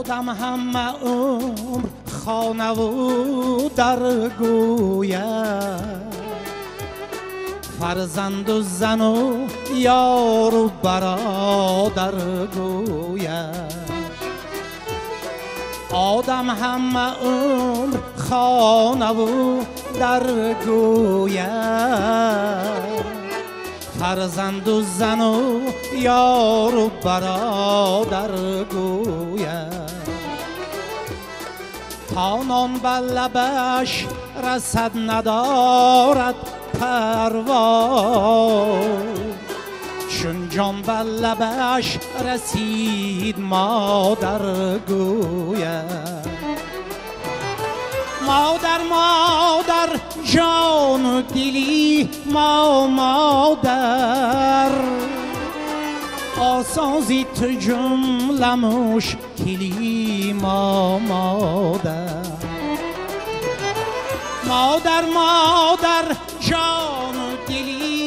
Одам ҳама умр хонаву дар гӯяд, фарзанду зану ёру бародар гӯяд. Одам ҳама умр хонаву дар гӯяд, фарзанду зану ёру бародар гӯяд. Та нон ба лабаш расад надорад парво, чун ҷон ба лабаш расид модар гӯяд. Модар, модар, ҷону дили мо модар, осози ту ҷумла мушкили мо модар. Модар, модар, ҷону дили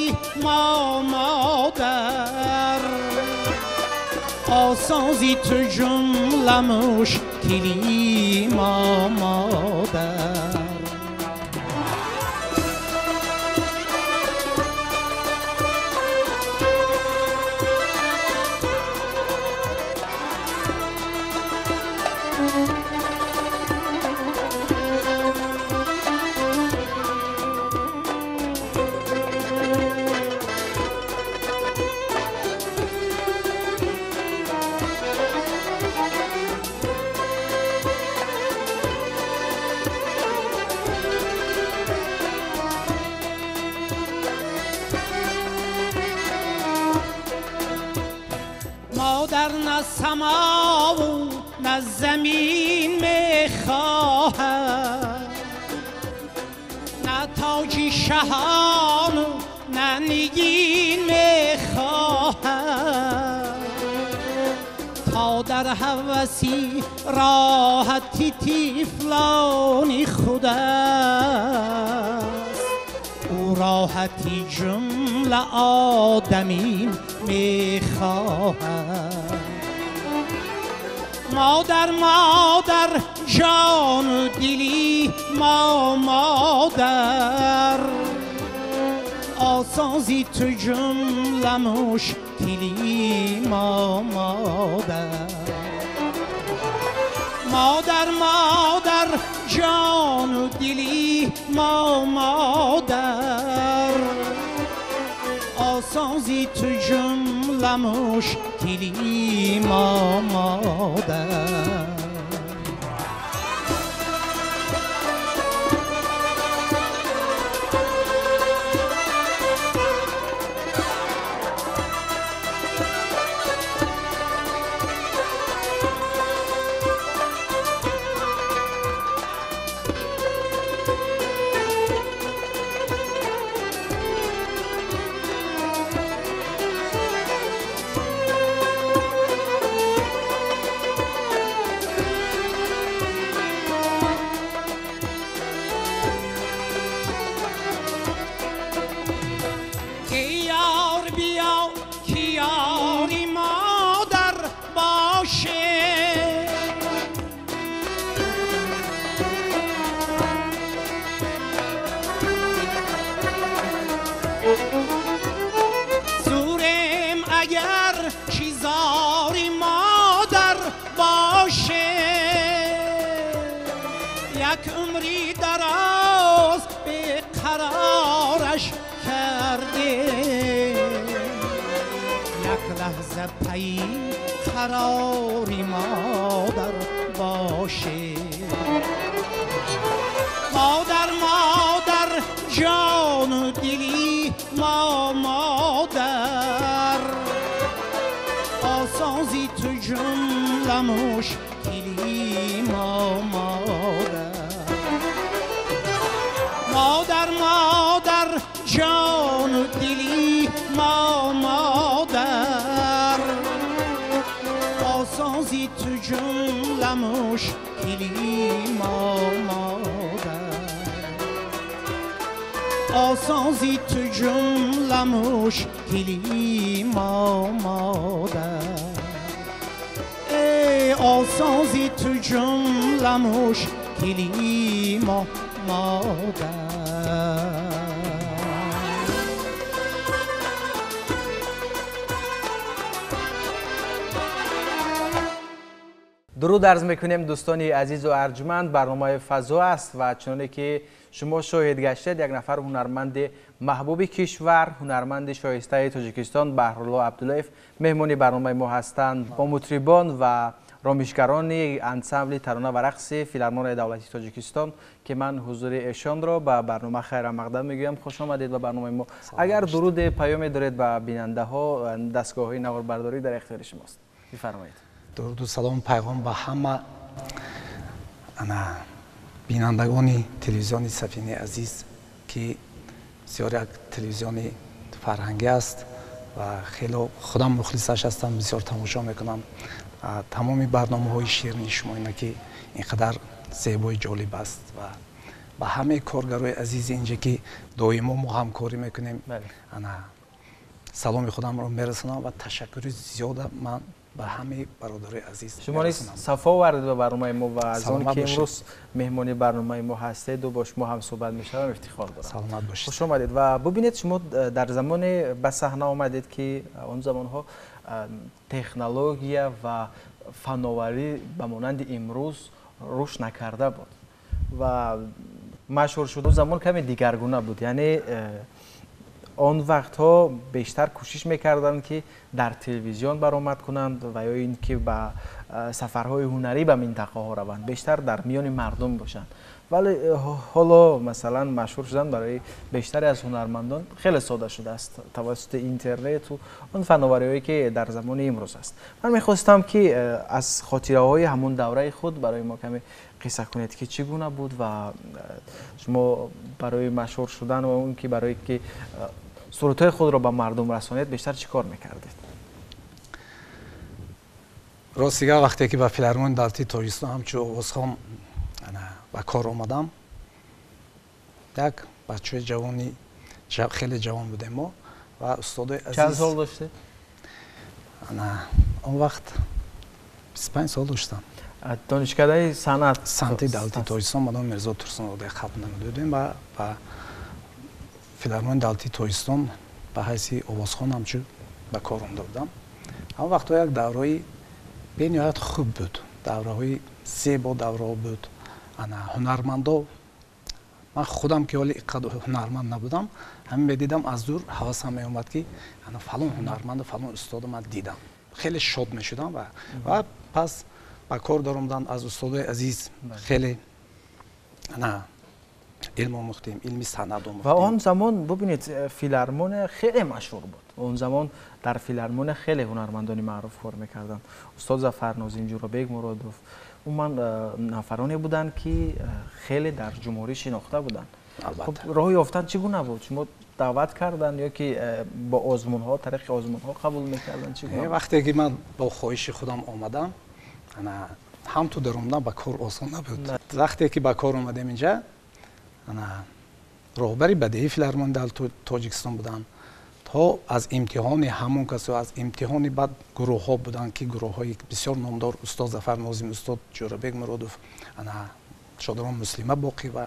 мо модар, осози ту ҷумла мушкили мо модар. Модар на самову на замин мехоҳад, на тоҷи шаҳону на нигин мехоҳад. То дар ҳаваси роҳати тифлони худ аст, ӯ роҳати ҷумла одамин мехоҳад. Модар, модар, ҷону дили мо модар, осози ту ҷумла мушкили мо модар. Модар, модар, ҷону дили мо модар, осози ту ҷумла мушкили мо модар. عمری دراز به قرارش کرده یک لحظه پی قراری مادر باشه مادر مادر جان و دلی ما مادر آسازی تو جمله مشکلی ما مادر مادر مادر جان و دلی ما مادر آسازی تو جمله مشکلی ما مادر آسازی تو جمله مشکلی ما مادر ای آسازی تو جمله مشکلی ما مادر. درود عرض میکنیم دوستان عزیز و ارجمند. برنامه فضا است و چنانه که شما شاهد گشتید یک نفر هنرمند محبوب کشور، هنرمند شایسته تاجیکستان بهرالله عبداللهیف مهمان برنامه ما هستند با مطربان و رامشگران انسامبل ترانه و رقص فیلارمونی دولتی تاجیکستان که من حضور ایشان را به برنامه خیر مقدم میگویم. خوش آمدید به برنامه ما. اگر درود پیامی دارید به بیننده ها، دستگاه های نواربرداری در اختیار شماست، بفرمایید. درود و سلام پیغام به همه بینندگان تلویزیون سفینه عزیز که بسیار یک تلویزیون فرهنگی است و خیلی خودم مخلصش هستم، بسیار تماشا میکنم تمام برنامه های شیرین شما اینا که اینقدر زیبای جالب است و به همه کارگرای عزیز اینجا که دائما ما همکاری میکنیم سلام خودم رو میرسونم و تشکر زیاد من به همه برادرای عزیز. شما نیز صفا آوردید به برنامه ما و از آن که امروز مهمانی برنامه ما هستید و با شما هم صحبت میشوم افتخار دارم. سلامت باشید. خوش آمدید. و ببینید شما در زمان به صحنه آمدید که آن زمانها تکنولوژی و فناوری به مانند امروز رشد نکرده بود و مشهور شده زمان کمی دیگرگونه بود، یعنی آن وقتها بیشتر کوشش میکردند که در تلویزیون برآمد کنند و یا اینکه به سفرهای هنری به منطقه ها روند، بیشتر در میان مردم باشند. ولی حالا مثلا مشهور شدن برای بیشتری از هنرمندان خیلی ساده شده است توسط اینترنت و آن فناوری‌هایی که در زمان امروز است. من میخواستم که از خاطره های همون دوره خود برای ما کمی قصه کنید که چگونه بود و شما برای مشهور شدن و اون که برای که صورت‌های خود را به مردم رسانید بیشتر چیکار میکردید؟ راست دیگه وقتی که به فیلارمونی دولتی تاجیکستان همچون آوازخوان به کار آمدم، یک بچه جوانی خیلی جوان بودیم ما و استاد عزیز. چند سال داشتید؟ آن وقت 25 سال داشتم. دانشکده صنعت صنعتی دولتی تاجیکستان به نام میرزا تورسونزاده ختم نموده و به فیلارمونی دولتی تاجیکستان به حیث آوازخوان همچون به کار آمده بودم. آن وقتها یک دوره‌ای بینهایت خوب بود، دوره‌های زیبا دوره بود. هنرمندا، من خودم که حالی اینقدر هنرمند نبودم، همین میدیدم از دور حواسم میومد که فلان هنرمند و فلان استاد من دیدم، خیلی شاد میشدم و پس به کار درآمدن از استادای عزیز خیلی علم آموختیم، علمی صنعت آموختیم. و آن زمان ببینید فیلارمون خیلی مشهور بود. اون زمان در فیلارمون خیلی هنرمندان معروف کار میکردن. استاد ظفر ناظم، جورابек مرادов، اون نفرانی بودند که خیلی در جمهوری شناخته بودند. خب راه یافتن چگونه بود؟ شما دعوت کردن یا که با آزمون ها، طریق آزمون ها قبول میکردن؟ چگونه؟ وقتی که من با خواهش خودم آمدم، هم تو در اومدم به کار آسان نبود. وقتی که به کار اومدیم اینجا، роҳбари бадеии филармонии давлати Тоҷикистон буданд. То аз имтиҳони ҳамон касо, аз имтиҳони баъд гурӯҳҳо буданд ки гурӯҳҳои бисёр номдор, устод Зафар Нозим, устод Ҷӯрабек Муродов, шодарон Муслима Боқиева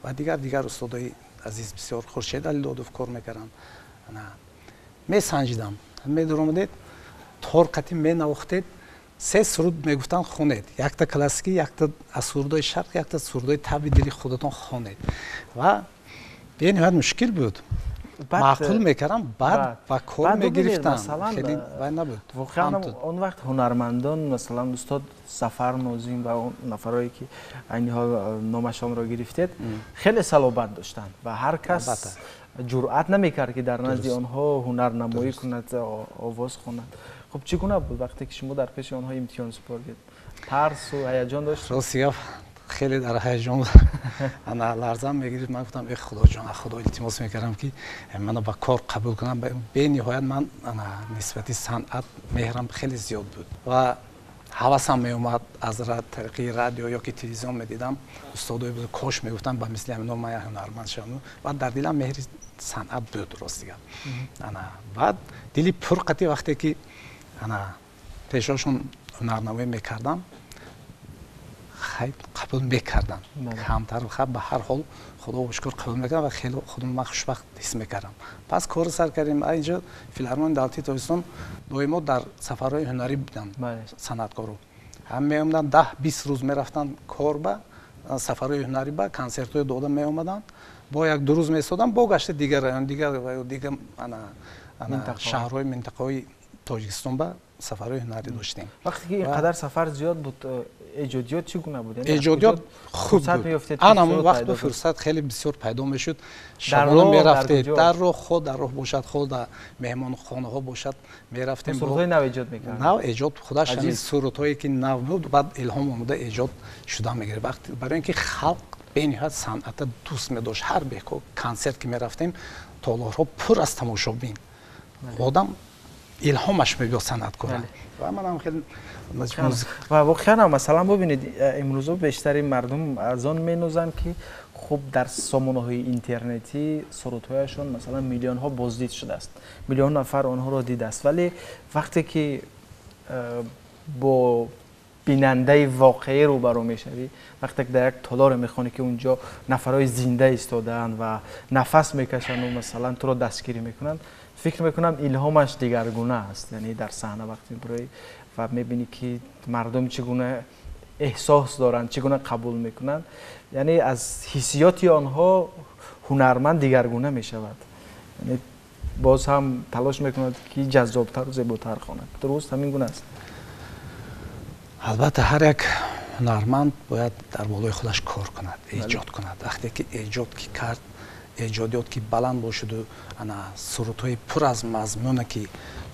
ва дигар устодои азиз бисёр, Хуршед Алидодов кор мекарданд. Месанҷидам, медаромадед, тор қатӣ менавохтед, Се суруд мегуфтанд хонед, якта классикӣ, якта аз сурудҳои шарқ, якта сурудҳои табъи дили худатон хонед. Ва бениҳоят мушкил буд. Маъқул мекардам, баъд ба кор мегирифтам. Хеле вай набуд. Воқеан он вақт ҳунармандон, масалан устод Сафар Нозим ва он нафарое ки айни ҳол номашонро гирифтед, хеле салобат доштанд ва ҳар кас ҷуръат намекард ки дар назди онҳо ҳунарнамоӣ кунад, овоз хонад. Хуб, чӣ гуна буд вақте ки шумо дар пеши онҳо имтиҳон супордед? Тарсу ҳаяҷон дошт? Рости гап, хеле дар ҳаяҷон ана ларзам мегирифт. Ман гуфтам, э худоҷон, худо илтимос мекардам ки маро ба кор қабул кунам. Бениҳоят ман ана нисбати санъат меҳрам хеле зиёд буд ва ҳавасам меомад. Аз тариқи радио ё ки телевизион медидам устодои бузург, кош мегуфтам ба мисли ҳамино ман як ҳунарманд шавам. Ва дар дилам меҳри санъат буд, рости гап. Ана баъд дили пурқати вақте ки ана пешошон ҳунарнамоӣ мекардам, хай қабул мекардам. Камтар ба ҳар ҳол худо шукр қабул мекардам ва хеле худам ман хушбахт ҳис мекардам. Пас корро сар кардем. Инҷо филармонияи давлатии Тоҷикистон доимо дар сафарҳои ҳунарӣ буданд санъаткоро. Ҳам меомаданд, 10-20 рӯз мерафтанд кор ба сафарҳои ҳунарӣ, ба консертҳои дода меомаданд, бо як-ду рӯз меистоданд, бо гашта дигар район, дигар ва дигар ана шаҳрҳои минтақаҳои Тоҷикистон ба сафарҳои ҳунарӣ доштем. Вақте ки ин қадар сафар зиёд буд, эҷодиёт чӣ гуна буд? Эҷодиёт хуб буд. Ан ҳамон вақт фурсат хеле бисёр пайдо мешуд. Шабона мерафтед, дар роҳ, хо дар роҳ бошад, хо дар меҳмонхонаҳо бошад, мерафтем. Сурудҳои нав эҷод мекардед? Нав эҷод, худаш ҳамин сурудҳое ки нав буд, баъд илҳом омада эҷод шуда мегирифт. Вақт барои ин ки халқ бениҳоят санъата дӯст медошт. Ҳар беко консерт ки мерафтем, толорҳо пур аз тамошобин. Одам илҳомаш мебиёд санъаткора. Ва манам хеле ва воқеан масалан бубинед, имрӯзо бештари мардум аз он менозанд ки хуб дар сомонаҳои интернетӣ сурудҳояшон масалан миллионҳо боздид шудааст, миллион нафар онҳоро дидааст, вале вақте ки бо бинандаи воқеӣ рӯбарӯ мешавӣ, вақте ки дар як толоре мехонӣ ки унҷо нафарҳои зинда истодаанд ва нафас мекашанд ва масалан туро дастгирӣ мекунанд, фикр мекунам илҳомаш дигаргуна аст. Яъне дар саҳна вақте мебароӣ ва мебинӣ ки мардум чӣ гуна эҳсос доранд, чӣ гуна қабул мекунанд, яъне аз ҳиссиёти онҳо ҳунарманд дигаргуна мешавад. Яъне боз ҳам талош мекунад ки ҷаззобтару зеботар хонад. Дуруст ҳамин гуна аст? Албатта, ҳар як ҳунарманд бояд дар болои худаш кор кунад, эҷод кунад. Вақте ки эҷод ки кард, эҷодиёт ки баланд бошуду ана сурудҳои пур аз мазмуне ки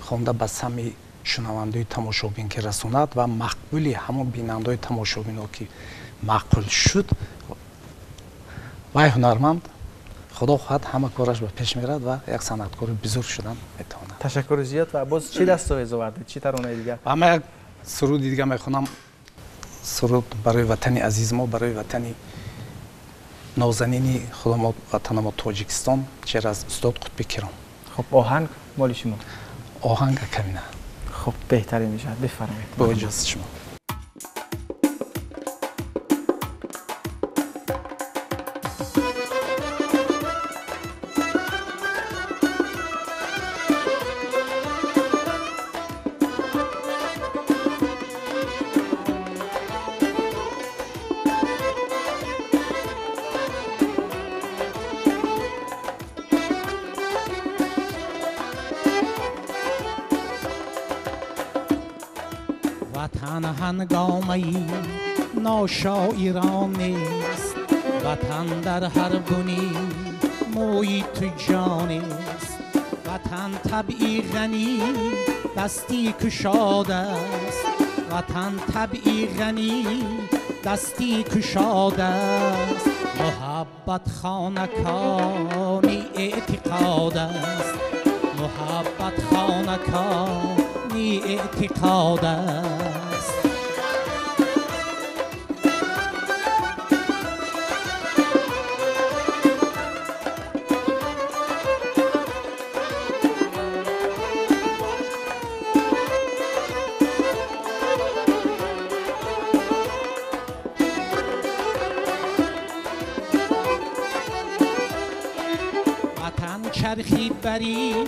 хонда ба самъи шунавандаи тамошобин ки расонад ва мақбули ҳамон бинандаҳои тамошобино ки маъқул шуд, вай ҳунарманд худо хоҳад ҳама кораш ба пеш мерад ва як санъаткори бузург шудан метавонад. Ташаккури зиёд. Ва боз чӣ дастовез овардед? Чӣ таронаи дигар? Ва ман як суруди дига мехонам. Суруд барои ватани азиз мо, барои ватани нозанини худамо, ватанамо Тоҷикистон, шеър аз устод Қутби Киром. Хуб, оҳанг моли шумо? Оҳанг акамина. Хуб, беҳтарин мешавад. Бифармоед. Бо иҷозати шумо. وطن هنگامه‌ای ناشایران نیست، وطن در هر بنی موی تو جان است، وطن طبعی غنی دستی کشاد است، وطن طبعی غنی دستی کشاد است، محبت خانکانی اعتقاد است، محبت خانکانی اعتقاد است. وطن چرخی برین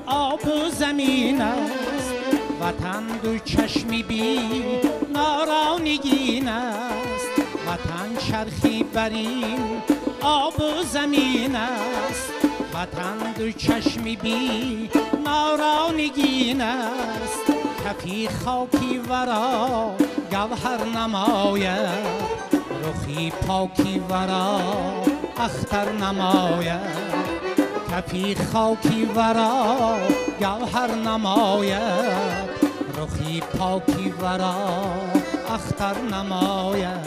آب و زمین است، Ватан ду чашми биноро нигин аст, ватан чархи барин обу замин аст. Ватан ду чашми биноро нигин аст, кафи хоки варо гавҳар намояд, рухи поки варо ахтар намояд. Кафи хоки варо гавҳар намояд, рухи поки варо ахтар намояд.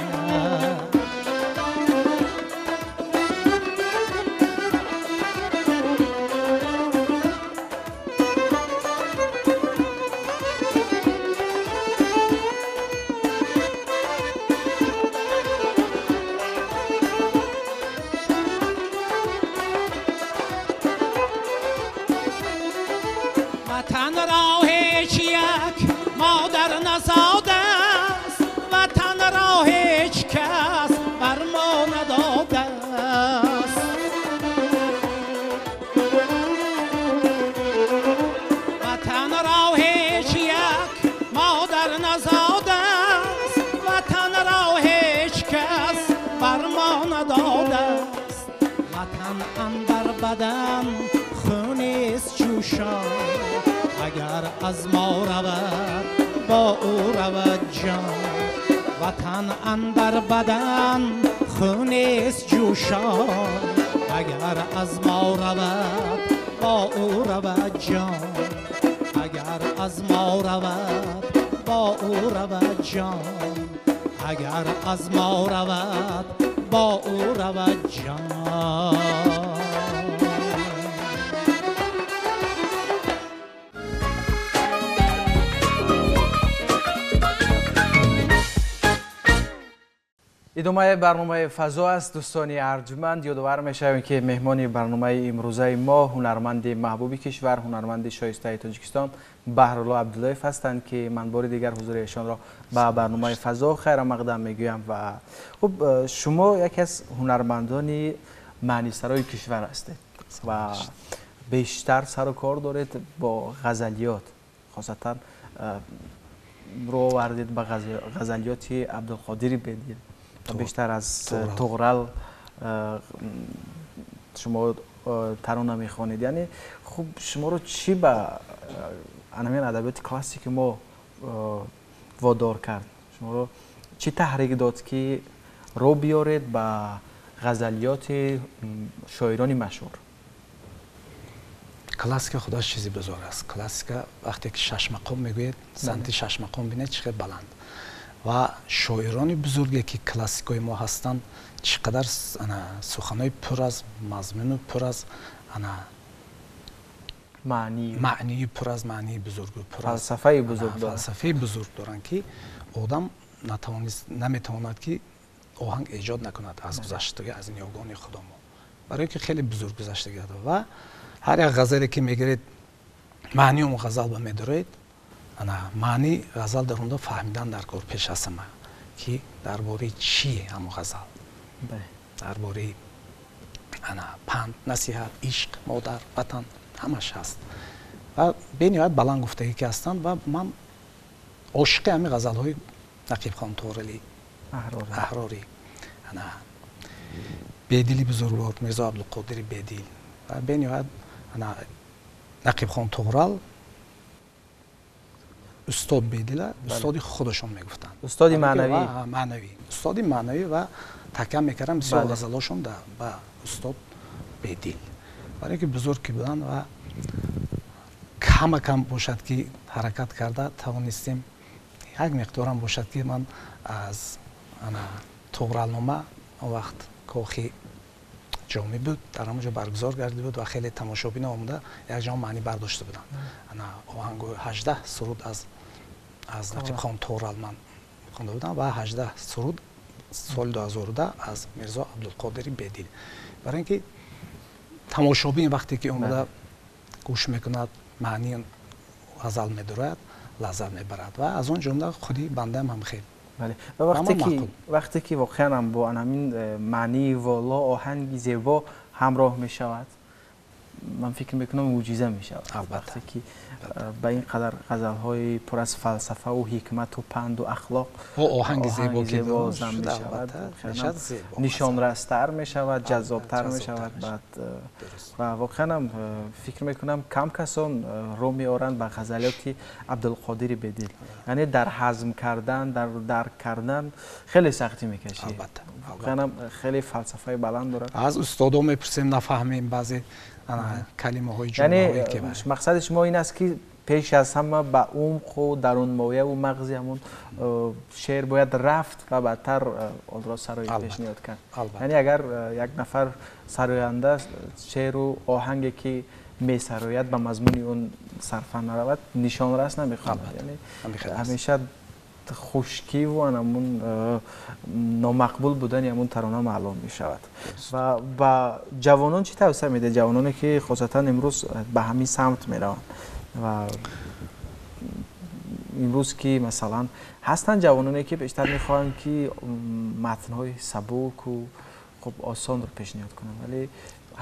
Ватан ро ҳеҷ як модар назодааст, ватан ро ҳеҷ кас бар мо надодааст. Ватан ро ҳеҷ як модар назодааст, ватан ро ҳеҷ кас бар мо надодааст. Ватан андар бадан хунест ҷӯшон, агар аз мо равад бо ӯ равад ҷон. Ватан андар бадан хунест ҷӯшон, агар аз мо равад бо ӯ равад ҷон. Агар аз мо равад бо ӯ равад ҷон. Агар аз мо равад бо ӯ равад ҷон. Идомаи барномаи фазо аст. Дӯстони арҷманд, ёдовар мешавем, ки меҳмони барномаи имрӯзаи мо ҳунарманди маҳбуби кишвар, ҳунарманди шоистаи Тоҷикистон Баҳрулло Абдуллоев ҳастанд, ки ман бори дигар ҳузури эшонро ба барномаи фазо хайрамақдам мегӯям. Ва хуб, шумо яке аз ҳунармандони маънисарои кишвар ҳастед ва бештар сару кор доред бо ғазалиёт, хосатан рӯ овардед ба ғазалиёти Абдулқодири Бедил, бештар аз Туғрал шумо тарона мехонед. Яъне хуб, шуморо чӣ ба ҳамин адабиёти классики мо водор кард? Шуморо чӣ таҳрик дод, ки рӯ биёред ба ғазалиёти шоирони машҳур? Классика худаш чизи бузург аст. Классика вақте ки шашмақом мегӯед, санъати шашмақом бинед чӣ қадр баланд. Ва шоирони бузурге ки классикои мо ҳастанд, чӣ қадар суханҳои пур аз мазмуну пур аз маънии пур аз маънии бузургу пур аз фалсафаи бузург доранд, фалсафаи бузург доранд, ки одам наметавонад ки оҳанг эҷод накунад аз гузаштагӣ, аз ниёгони худомо, барое ки хеле бузург гузаштагӣ. Ва ҳар як ғазале ки мегиред, маънии он ғазал ба медоред, маънии ғазал дар онда фаҳмидан дар кор пеш аз ҳама, ки дар бораи чӣ ҳамон ғазал, дар бораи панд, насиҳат, ишқ, модар, ватан, ҳамаш ҳаст. Ва бениҳоят баланд гуфтагӣ ки ҳастанд. Ва ман ошиқи ҳамин ғазалҳои Нақибхон Тоғралӣ, Аҳрорӣ, Бедили бузургвор, Мирзо Абдулқодири Бедил ва бениҳоят Нақибхон Тоғрал устод Бедила устоди худашон мегуфтанд, устоди маънавӣ, маънавӣ, устоди маънавӣ. Ва такя мекардам бисёр ғазалҳошон ба устод Бедил, барое ки бузург ки буданд ва камакам бошад ки ҳаракат карда тавонистем як миқдорам бошад ки ман аз Туғралнома он вақт кохи ҷомӣ буд, дар ҳамон ҷо баргузор гардида буд ва хеле тамошобин омада як ҷо маънӣ бардошта буданд. Оҳангу 18 суруд аз Нақибхон Тоғрал ман хонда будам ва 18 суруд соли 2010 аз Мирзо Абдулқодири Бедил. Барои ин ки тамошобин вақте ки омада гӯш мекунад, маънии ғазал медорад, лаззат мебарад ва аз он ҷумла худи бандаам ҳам хел. Бале, ва вақте ки воқеан ҳам бо ҳамин маънии воло оҳанги зебо ҳамроҳ мешавад, Ман фикр мекунам мӯъҷиза мешавад вақте ки ба ин қадар ғазалҳои пур аз фалсафа ва ҳикмат ва панд ва ахлоқ оҳанги зебо ки зам мешавад, нишонрастар мешавад, ҷаззобтар мешавад. Баъд ва воқеан ҳам фикр мекунам кам касон рӯ меоранд ба ғазалиёти Абдулқодири Бедил, яъне дар ҳазм кардан, дар дарк кардан хеле сахтӣ мекашӣ. Албатта, воқеан ҳам хеле фалсафаи баланд дорад. Аз устодо мепурсем, нафаҳмем баъзе калимаҳои ҷумлаҳое ки мақсади шумо ин аст ки пеш аз ҳама ба умқу дарунмояву мағзи ҳамон шеър бояд рафт ва баъдтар онро сароид пешниҳод кард. Яъне агар як нафар сароянда шеъру оҳанге ки месарояд ба мазмуни он сарфа наравад, нишонрас намехонад. Яъне ҳамеша хушкиву ҳамун номақбул будани ҳамун тарона маълум мешавад. Ва ба ҷавонон чӣ тавсия медиҳед? Ҷавононе ки хосатан имрӯз ба ҳамин самт мераванд ва имрӯз ки масалан ҳастанд ҷавононе ки бештар мехоҳанд ки матнҳои сабуку хуб осонро пешниҳод кунанд, вале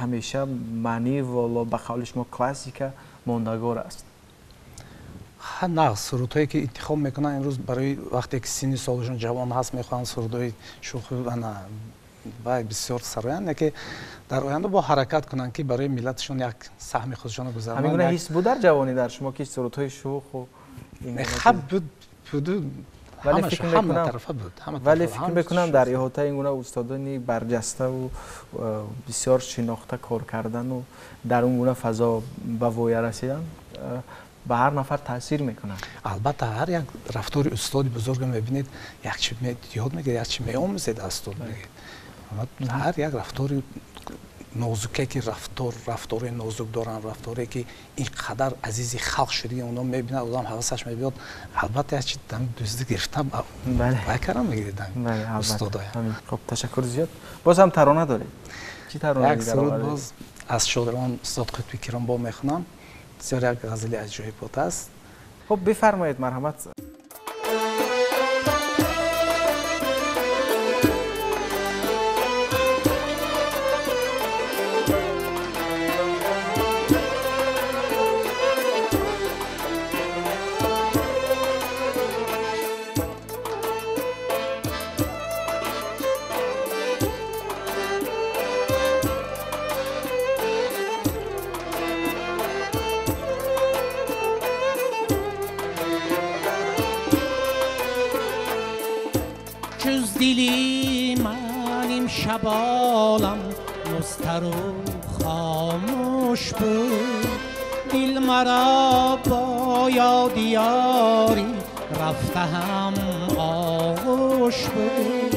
ҳамеша маънии воло ба қавли шумо классика мондагор аст. На, сурудҳое ки интихоб мекунанд имрӯз барои вақте ки синни солашон ҷавон ҳаст, мехоҳанд сурудҳои шӯхӣ ва бисёр сароянд, яке дар оянда бо ҳаракат кунанд ки барои миллаташон як саҳми худашонро гузаронанд. Ҳамин гуна ҳис буд дар ҷавонӣ дар шумо ки сурудҳои шӯху хаб буд, ҳама тарафа буд. Вале фикр мекунам дар иҳотаи ин гуна устодони барҷаставу бисёр шинохта кор кардану дар он гуна фазо ба воя расидан ба ҳар нафар таъсир мекунад. Албатта, ҳар як рафтори устоди бузургро мебинед, як чи ёд мегиред, як чи меомӯзед аз устод мегиред. Ҳар як рафтори нозуке ки рафтори нозук доранд, рафторе ки ин қадар азизи халқ шудиги онҳо мебинад, одам ҳавасаш мебиёд, албатта як чи дӯзди гирифтан вай кардан мегиред устодоя. Хуб, ташаккур зиёд. Боз ҳам тарона доред? Чӣ тарона? Як суруд боз аз шодравон устод Қутби Киромбо мехонам. Бисёр як ғазали аҷоибот аст. Хуб, бифармоед, марҳамат. دلی من امشب عالم مضطر و خاموش بود، دل مرا با یاد یاری رفته هم آغوش بود.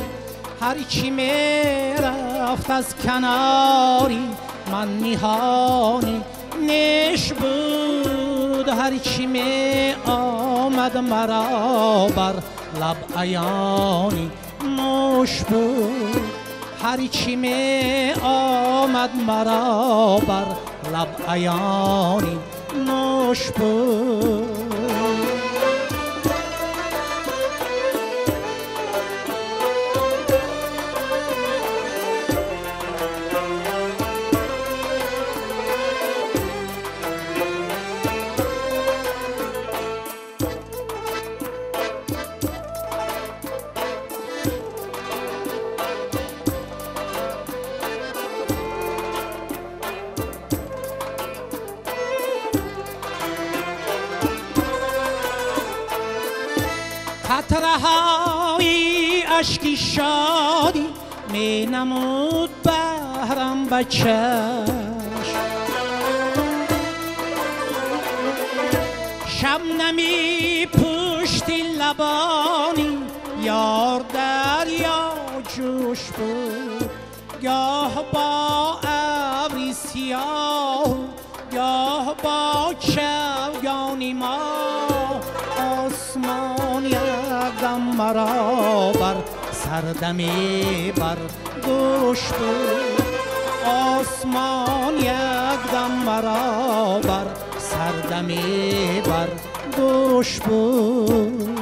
هرچی میرفت از کناری من نهانی نش بود، هرچی می آمد مرا بر لب عیانی نوش بود. هرچی می آمد مرا بر لب عیانی نوش بود. قطره‌های اشک شادی می نمود بهرم به چشم، شبنمی پشت لبانی یار دریا جوش بود. گاه با ابری سیاه گاه با چوگانی ما، آسمان یکدم مرا بر سردمی بر دوش بود. آسمان یکدم مرا بر سردمی بر دوش بود.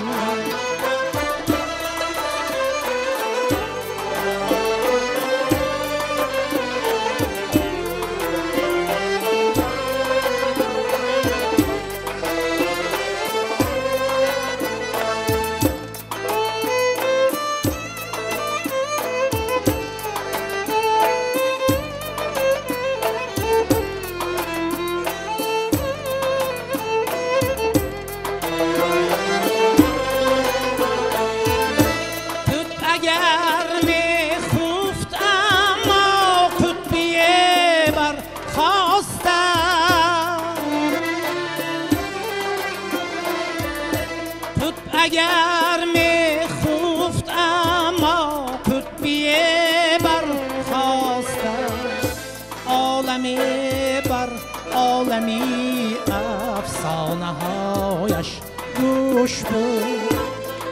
عالمی افسانه هایش گوش بود،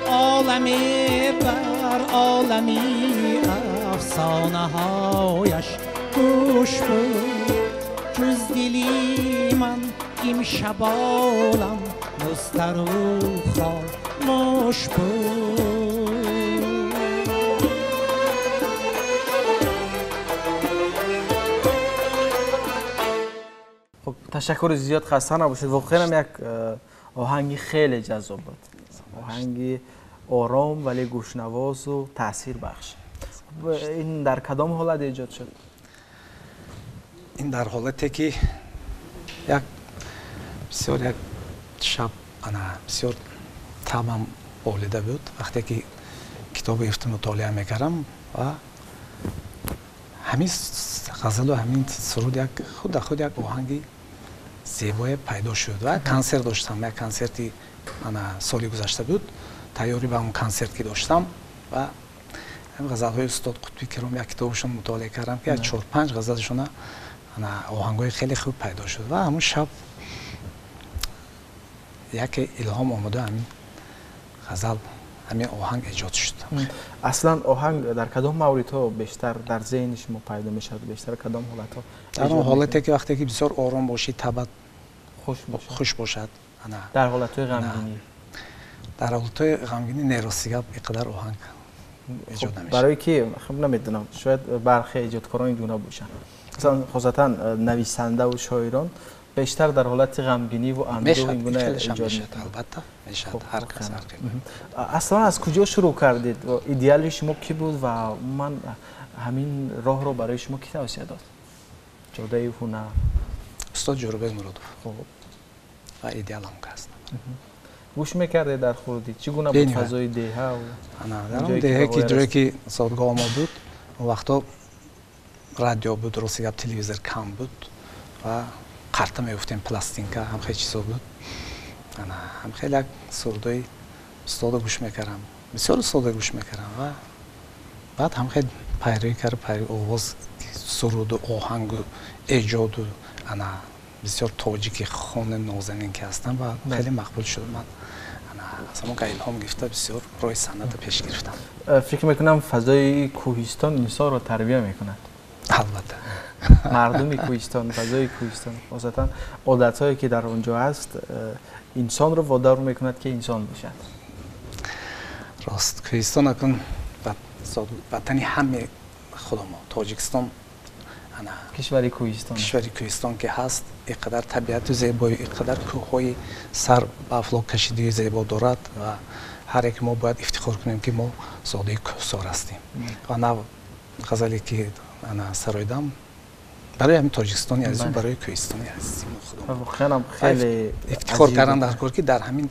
عالمی بر عالمی افسانه هایش گوش بود. جز دلی من امشب عالم مضطر و خاموش بود. خب تشکر زیاد، خسته نباشید. واقعا هم یک آهنگ خیلی جذاب بود، آهنگ آرام ولی گوشنواز و تاثیر بخش. این در کدام حالت ایجاد شد؟ این در حالتی که یک بسیار یک شب انا بسیار تمام اولیده بود، وقتی که کتاب افت مطالعه میکردم و همین غزل و همین سرود یک خود خود یک آهنگی زیبای پیدا شد و کنسرت داشتم، یک کنسرتی انا سالی گذشته بود، تیاری به اون کنسرت که داشتم و هم غزل‌های استاد قطبی کرام یک کتابشون مطالعه کردم که 4-5 غزلشون انا آهنگای خیلی خوب پیدا شد و همون شب یک الهام آمده همین غزل همین آهنگ ایجاد شد. اصلا آهنگ در کدام موردها بیشتر در ذهن شما پیدا میشد؟ بیشتر کدام حالتها؟ در آن حالتی که وقتی که بسیار آرام باشی، طبعت خوش باشد. در حالتهای غمگینی؟ در حالتهای غمگینی نه، راستی گپ اینقدر آهنگ ایجاد نمیشه. برای که خب نمیدونم، شاید برخی ایجادکاران این گونه باشن، مثلا خاصتا نویسنده و شاعران بیشتر در حالت غمگینی و اندوه این گونه ایجاد میشه. البته میشه، هر کس هر کی. اصلا از کجا شروع کردید؟ ایدئال شما کی بود و من همین راه رو برای شما کی توصیه داد؟ جاده هنر؟ استاد جورابек مرادов. خب و ایدئالم هست. گوش میکردید در خوردی؟ چگونه بود فضای دهه و در اون دهه که جایی که زادگاه ما بود، اون وقتا رادیو بود، راستی گپ تلویزیون کم بود و قرطه میفتیم، پلاستینکا هم خیلی چیزا بود. انا هم خیلی سردای استاد گوش میکردم، بسیار استاد گوش میکردم و بعد هم خیلی پیروی کرد، پیروی آواز سرود و آهنگ و ایجاد و انا بسیار تاجیکی خون نازنین که هستم و خیلی مقبول شد. من انا از همون که الهام گرفته بسیار راه صنعت پیش گرفتم. فکر میکنم فضای کوهستان انسان رو تربیه میکند. البته مردم کوهستان، فضای کوهستان، خاصتا عادت‌هایی که در اونجا هست، انسان رو وادار میکند که انسان باشد. راست، کوهستان اکن وطنی همه خدا ما تاجیکستان، کشور کوهستان، کشور کوهستان که هست، اینقدر طبیعت زیبایی، اینقدر کوه‌های سر به افلاک کشیده زیبا دارد و هر یک ما باید افتخار کنیم که ما زاده کوهسار هستیم. و نه غزلی که انا سرایدم برای همین تاجیکستانی عزیزم، برای کوهستانی عزیزم خودم واقعا خیلی افتخار کردم در کار که در همین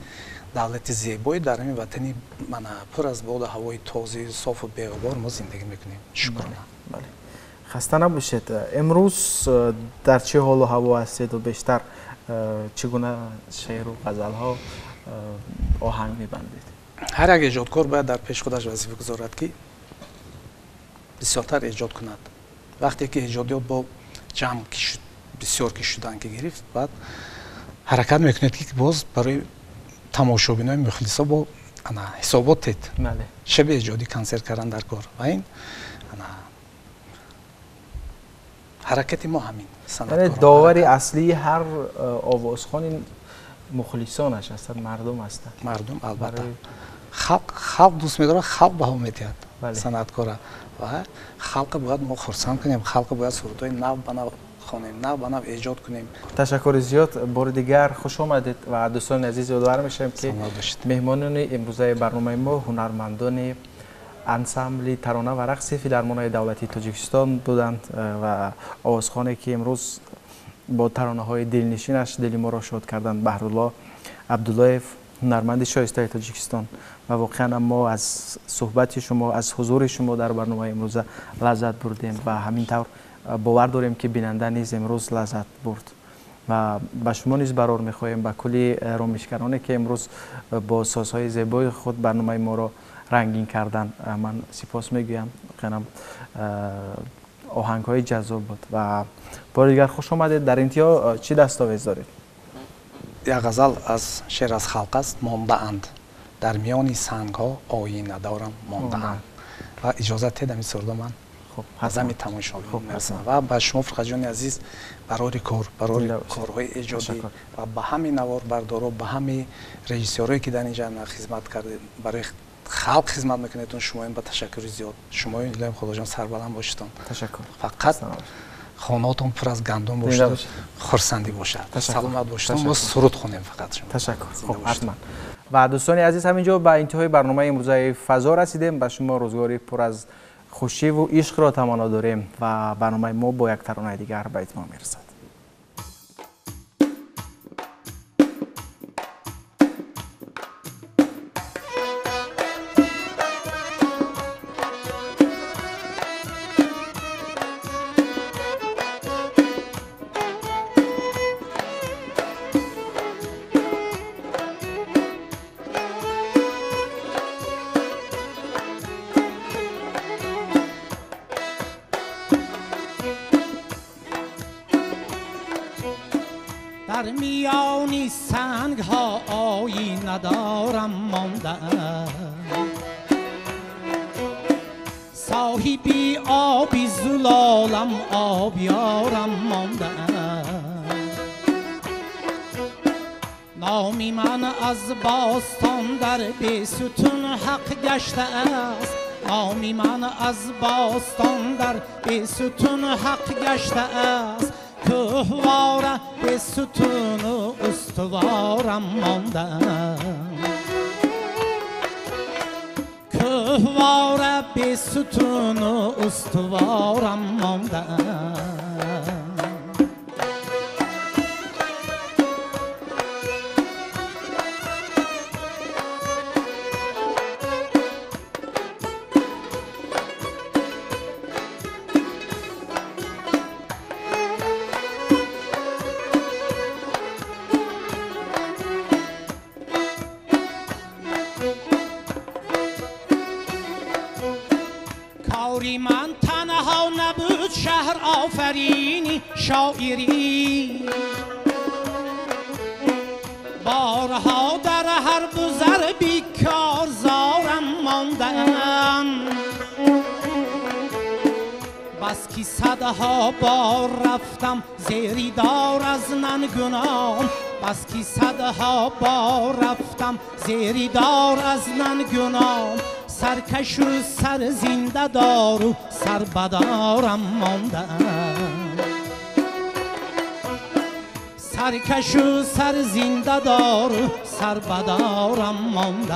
دولت زیبایی، در همین وطنی من پر از باد هوای تازه صاف و بی‌غبار ما زندگی میکنیم. شکرانه. بله، خسته نباشید. امروز در چه حال و هوا هستید و بیشتر چگونه شعر و غزل‌ها آهنگ می‌بندید؟ هر یک ایجادکار باید در پیش خودش وظیفه گذارد که بسیارتر ایجاد کند. وقتی که ایجادیات با جمع بسیار که شدن که گرفت، بعد حرکت میکنید که باز برای تماشابینای مخلصا با حسابات تید. شب ایجادی کنسرت کردن در کار و این حرکت ما همین. یعنی داوری اصلی هر آوازخوان مخلصانش هستند، مردم هستند. مردم البته. خلق دوست می‌داره، خلق بها می‌دهد صنعتکارا و خلق باید ما خرسند کنیم، خلق باید سرودهای نو به نو خوانیم، نو به نو ایجاد کنیم. تشکر زیاد، بار دیگر خوش آمدید و دوستان عزیز یادآور میشیم که مهمانان امروزه برنامه ما هنرمندان انسامبل ترانه و رقص فیلارمونی دولتی تاجیکستان بودند و آوازخوانی که امروز با ترانه های دلنشینش دل ما را شاد کردند، بهرالله عبدالله‌اف، هنرمند شایسته تاجیکستان. و واقعا ما از صحبت شما، از حضور شما در برنامه امروز لذت بردیم و همینطور باور داریم که بیننده نیز امروز لذت برد و به شما نیز برار میخواهیم، به کلی رامشگرانی که امروز با سازهای زیبای خود برنامه ما را رنگین کردن من سپاس میگویم. واقعا Оҳангҳои ҷаззоб буд ва бори дигар хуш омадед. Дар интиҳо чӣ дастовез доред? Як ғазал аз шеър аз халқ аст, мондаанд дар миёни сангҳо оина дорам мондаанд. Ва иҷозат диҳед ҳамин сурудо ман ҳазами тамошобин мерасонам ва ба шумо Фурқатҷони азиз барори кор, барори корҳои эҷодӣ ва ба ҳамин наворбардоро, ба ҳамин режиссёрое ки дар инҷа хизмат кардед, барои халқ хизмат мекунедтон, шумоем ба ташаккури зиёд. Шумоем илоҳим Худоҷон сарбаланд бошедтон. Ташаккур. Фақат хонаотон пур аз гандум бошад, хурсандӣ бошад, саломат бошедтон. Мо суруд хонем фақат шумо. Ташаккур. Хуб, ҳатман. Ва дӯстони азиз, ҳаминҷо ба интиҳои барномаи имрӯзаи фазо расидем. Ба шумо рӯзгори пур аз хушиву ишқро таманно дорем ва барномаи мо бо як таронаи дигар ба итмом мерасад. در میانی سنگ ها آیینه دارم مانده، صاحبی آبی زلالم آبیارم مانده. نامی من از باستان در بیستون حق گشته است، نامی من از باستان در بیستون حق گشته است. کوهواره به ستون و استوارم مانده، کوهواره به ستون و استوارم مانده. کاری من تنها نبود شهر آفرینی شاعری، بارها در هر گذر بیکار زارم ماندم. بس که صدها بار رفتم زیری دار از ننگنام، بس که صدها بار رفتم زیری دار از ننگنام. سرکش و سر زنده دار و سر بدارم مانده، سرکش و سر زنده دار و سر بدارم مانده.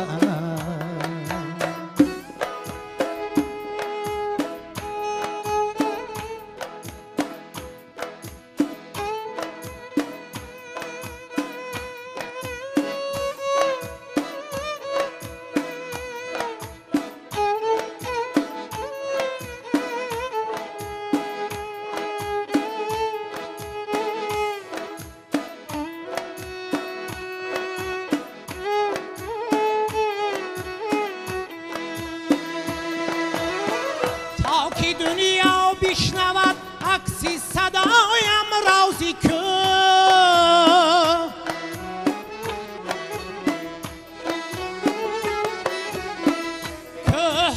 که دنیا بشنود عکسی صدایم رازی که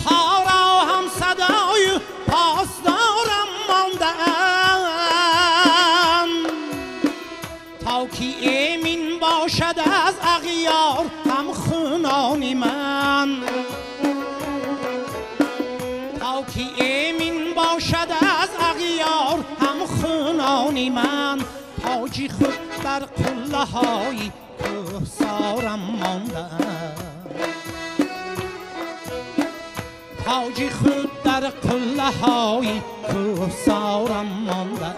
ها را هم صدای پاسدارم مانده ام، تا که ایمن باشد از اغیار هم خونان من، تا که ایمن باشد از اغیار هم خونان من. تاجی خود در قله های کوهسارم مانده، تاجی خود در قله های کوهسارم مانده،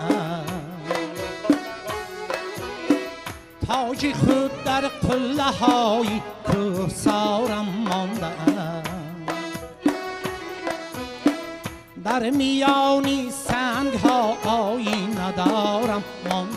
تاجی خود در قله های کوهسارم مانده. در میانی سنگ ها آیینه دارم مانده.